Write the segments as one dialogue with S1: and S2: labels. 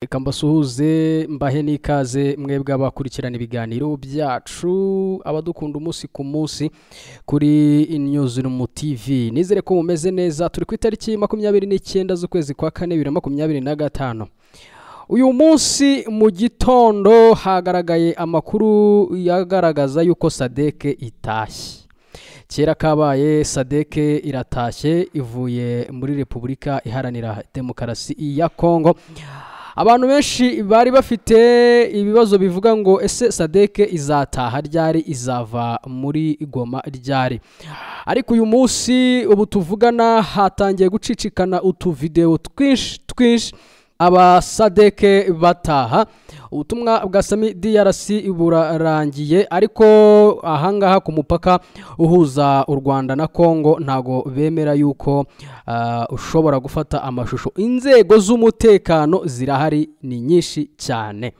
S1: Reka mbasuhuze mbahe n'ikaze mwebwe abakurikirana ibiganiro byacu, abadukunda umunsi ku munsi kuri Newsroom TV. Nizere ko mumeze neza. Turi ku itariki 29 z'ukwezi kwa kane 2025. Uyu munsi mu gitondo hagaragaye amakuru yagaragaza yuko SADC itashye. Kera kabaye, SADC iratashye, ivuye muri Repubulika Iharanira Demokarasi ya Kongo. Abantu benshi bari bafite ibibazo bivuga ngo: "Ese SADC izataha ryari? Izava muri Goma ryari?" Ariko uyu munsi ubu tuvugana hatangiye gucicikana utuvidewo twinshi twinshi aba SADC bataha. Ubutumwa bwa SAMIDRC burarangiye, ariko ahangaha ku mupaka uhuza u Rwanda na Congo ntago bemera yuko ushobora gufata amashusho. Inzego z'umutekano zirahari, ni nyinshi cyane,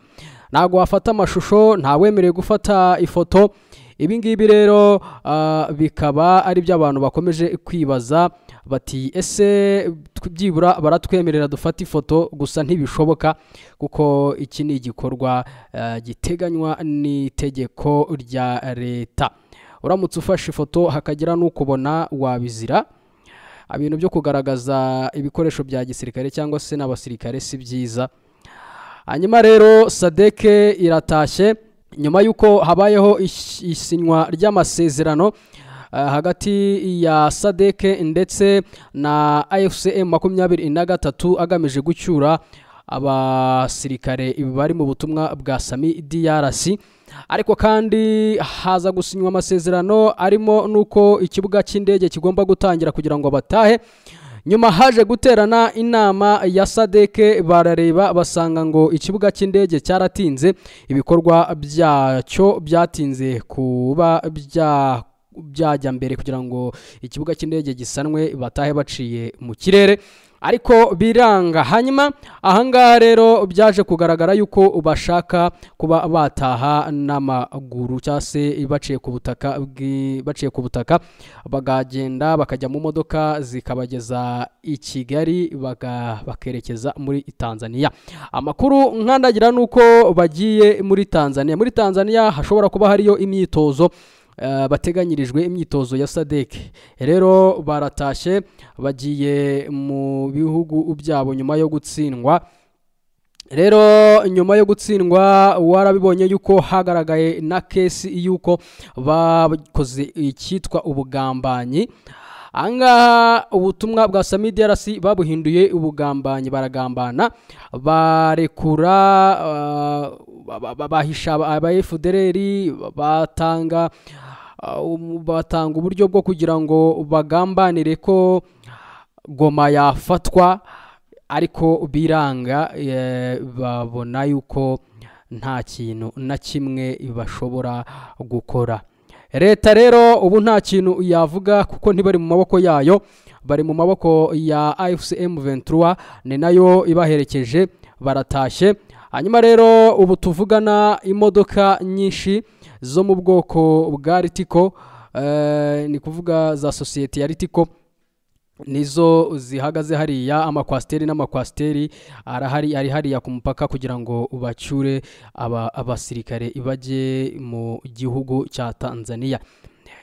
S1: ntago wafata amashusho, ntawemerewe gufata ifoto. Ibi ngibi rero bikaba ari byo abantu bakomeje kwibaza bati: "Ese byibura baratwemerera dufate ifoto?" Gusa ntibishoboka, kuko iki ni igikorwa giteganywa n'itegeko rya leta. Uramutse ufashe ifoto hakagira n'ukubona, wabizira. Ibintu byo kugaragaza ibikoresho bya gisirikare cyangwa se n'abasirikare si byiza. Hanyuma rero SADC iratashye nyuma y'uko habayeho isinywa ry'amasezerano hagati ya SADC ndetse na AFC M23, agamije gucyura abasirikare bari mu butumwa bwa SAMIDRC. Ariko kandi haza gusinywa amasezerano arimo n'uko ikibuga cy'indege kigomba gutangira kugira ngo batahe. Nyuma haje guterana inama ya SADC, barareba basanga ngo ikibuga cy'indege cyaratinze, ibikorwa byacyo byatinze kuba byajya mbere kugira ngo ikibuga cy'indege gisanwe, batahe baciye mu kirere, ariko biranga. Hanyuma ahangaha rero byaje kugaragara yuko bashaka kuba bataha n'amaguru cyangwa se baciye ku butaka, bakagenda bakajya mu modoka zikabageza i Kigali, bakerekeza muri Tanzania. Amakuru nkandagira ni uko bagiye muri Tanzania. Muri Tanzania hashobora kuba hariyo imyitozo, bateganyirijwe imyitozo ya SADC. Rero baratashye, bagiye mu bihugu byabo nyuma yo gutsindwa. Rero nyuma yo gutsindwa, warabibonye yuko hagaragaye na case yuko bakoze icyitwa ubugambanyi. Ahangaha ubutumwa bwa SAMIDRC babuhinduye ubugambanyi, baragambana, barekura, bahisha aba FDLR, batanga uburyo bwo kugira ngo bagambanire ko Goma yafatwa, ariko biranga. Babona yuko nta kintu na kimwe bashobora gukora. Leta rero ubu nta kintu yavuga, kuko ntibari mu maboko yayo, bari mu maboko ya AFC M23, ni nayo ibaherekeje, baratashye. Hanyuma rero ubu tuvugana imodoka nyinshi zo mu bwoko bwa Ritco, ni kuvuga za sosiyete ya Ritco, nizo zihagaze hariya. Amakwasiteri n'amakwasiteri arahari, ari hariya ku mupaka kugira ngo bacyure aba abasirikare bajye mu gihugu cya Tanzania.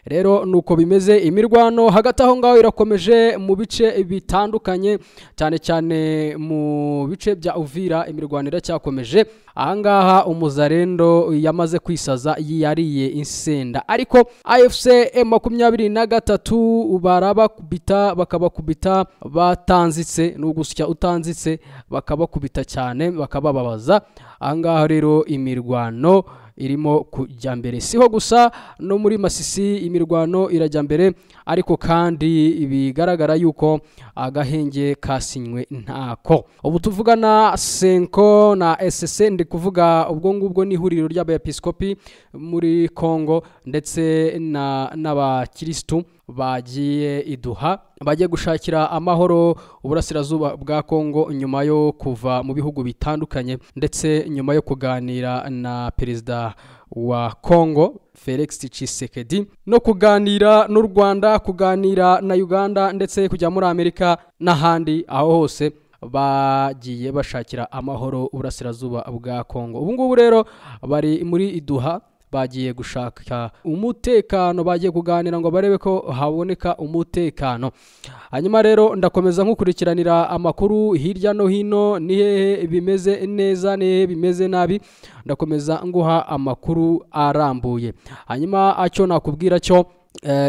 S1: Rero nuko bimeze. Imirwano hagati aho ngaho irakomeje mu bice bitandukanye, cyane cyane mu bice bya Uvira imirwano iracyakomeje. Ahangaha umuzarendo yamaze kwisaza, yariye insenda, ariko AFC M23 barabakubita, bakabakubita batanzitse, ni ugusya utanzitse, bakabakubita cyane bakabababaza. Ahangaha rero imirwano irimo kujya mbere. Siho gusa, no muri Masisi imirwano irajya mbere, ariko kandi bigaragara yuko agahenge kasinywe ntako. Ubu tuvugana CENCO na ECC, ndi kuvuga ubwo ngubwo ni ihuriro ry'abepiskopi muri Congo ndetse n'abakirisitu, bagiye i Doha, bagiye gushakira amahoro uburasirazuba bwa Congo nyuma yo kuva mu bihugu bitandukanye, ndetse nyuma yo kuganira na perezida wa Congo Felix Tshisekedi, no kuganira n'u Rwanda, kuganira na Uganda, ndetse kujya muri Amerika n'ahandi aho hose. bagiye bashakira amahoro uburasirazuba bwa Kongo. Ubu ngubu rero bari muri Iduha, bagiye gushaka umutekano, bagiye kuganira ngo barebe ko haboneka umutekano. Hanyuma rero ndakomeza nkukurikiranira amakuru hirya no hino, ni hehe bimeze neza, ni hehe bimeze nabi, ndakomeza nguha amakuru arambuye. Hanyuma acyo nakubwira cyo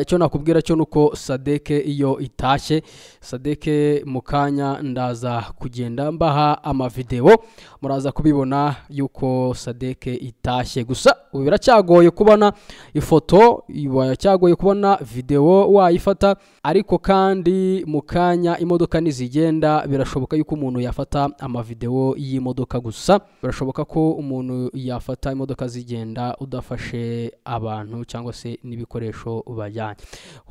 S1: icyo nakubwira cyo nuko Sadeke iyo itashye, Sadeke mu kanya ndaza kugenda mbaha amavideo, muraza kubibona yuko Sadeke itashye. Gusa ubu biracyagoye kubona ifoto, biracyagoye kubona video wayifata, ariko kandi mu kanya imodoka nizigenda birashoboka yuko umuntu yafata amavideo y'imodoka. Gusa birashoboka ko umuntu yafata imodoka zigenda udafashe abantu cyangwa se n'ibikoresho bajyanye.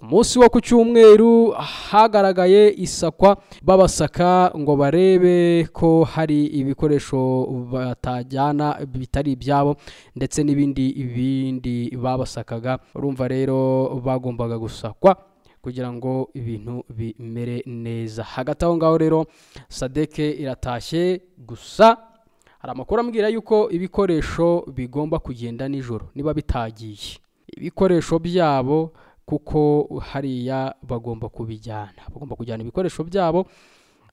S1: Umunsi wo ku cyumweru hagaragaye isakwa, babasaka ngo barebe ko hari ibikoresho batajyana bitari ibyabo ndetse n'ibindi bindi babasakaga. Urumva rero bagombaga gusakwa kugira ngo ibintu bimere neza. Hagati aho ngaho rero Sadeke iratashye, gusa hari amakuru ambwira yuko ibikoresho bigomba kugenda nijoro niba bitagiye ibikoresho byabo, kuko hariya bagomba kubijyana, bagomba kujyana ibikoresho byabo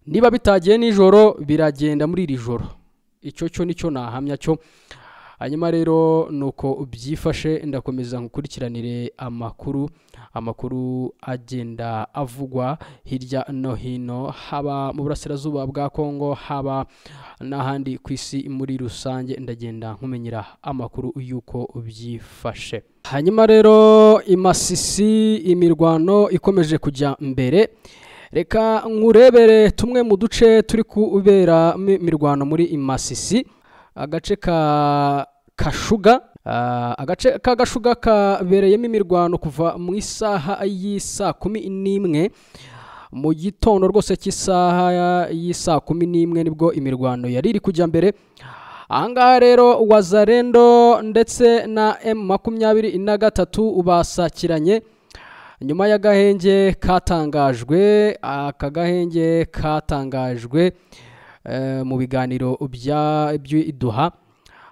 S1: niba bitagiye nijoro biragenda muri iri joro. Icyo cyo nicyo nahamya cyo. Hanyuma rero nuko byifashe, ndakomeza nkukurikiranire amakuru agenda avugwa hirya no hino, haba mu burasirazuba bwa Kongo, haba n'ahandi ku isi muri rusange, ndagenda nkumenyera amakuru y'uko byifashe. Hanyuma rero imasisi imirwano ikomeje kujya mbere. Reka nkurebere tumwe mu duce turi kubera imirwano muri Imasisi. Agace ka Kashuga, agace ka Gashuga kabereyemo imirwano kuva mu isaha y'isa 11 mu gitondo rwose cy'isaha y'isa 11 nibwo imirwano yari iri kujya mbere. Ahangaha rero Wazalendo ndetse na M23 basakiranye nyuma y'agahenge katangajwe. Aka gahenge katangajwe mu biganiro by'iduha.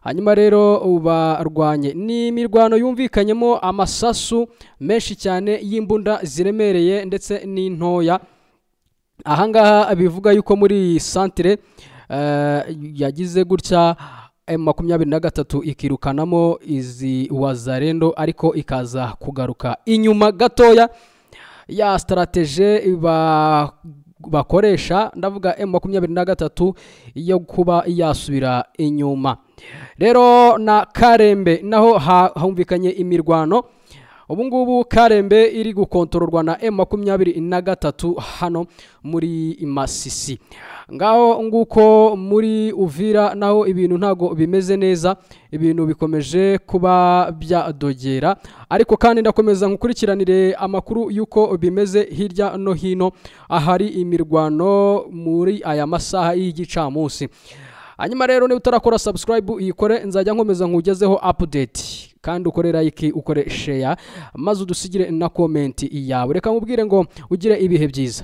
S1: Hanyuma rero barwanye ni imirwano yumvikanyemo amasasu menshi cyane y'imbunda ziremereye ndetse n'intoya. Ahangaha bivuga yuko muri centre yagize gutya M23 ikirukanamo izi Wazalendo, ariko ikaza kugaruka inyuma gatoya ya strategie bakoresha, ndavuga M23 yo kuba yasubira inyuma. Rero na Karembe naho humvikanye imirwano. Ubu ngubu Karembe iri gukontororwa na M23 hano muri Masisi. Ngaho nguko muri Uvira naho ibintu ntago bimeze neza, ibintu bikomeje kuba byadogera, ariko kandi ndakomeza nkukurikiranire amakuru yuko bimeze hirya no hino ahari imirwano muri aya masaha y'igicamunsi. Hanyuma rero niba utarakora subscribe uyikore, nzajya nkomeza nkugezeho update, kandi ukore like, ukore share, maze udusigire na comment yawe. Reka nkubwire ngo ugire ibihe byiza.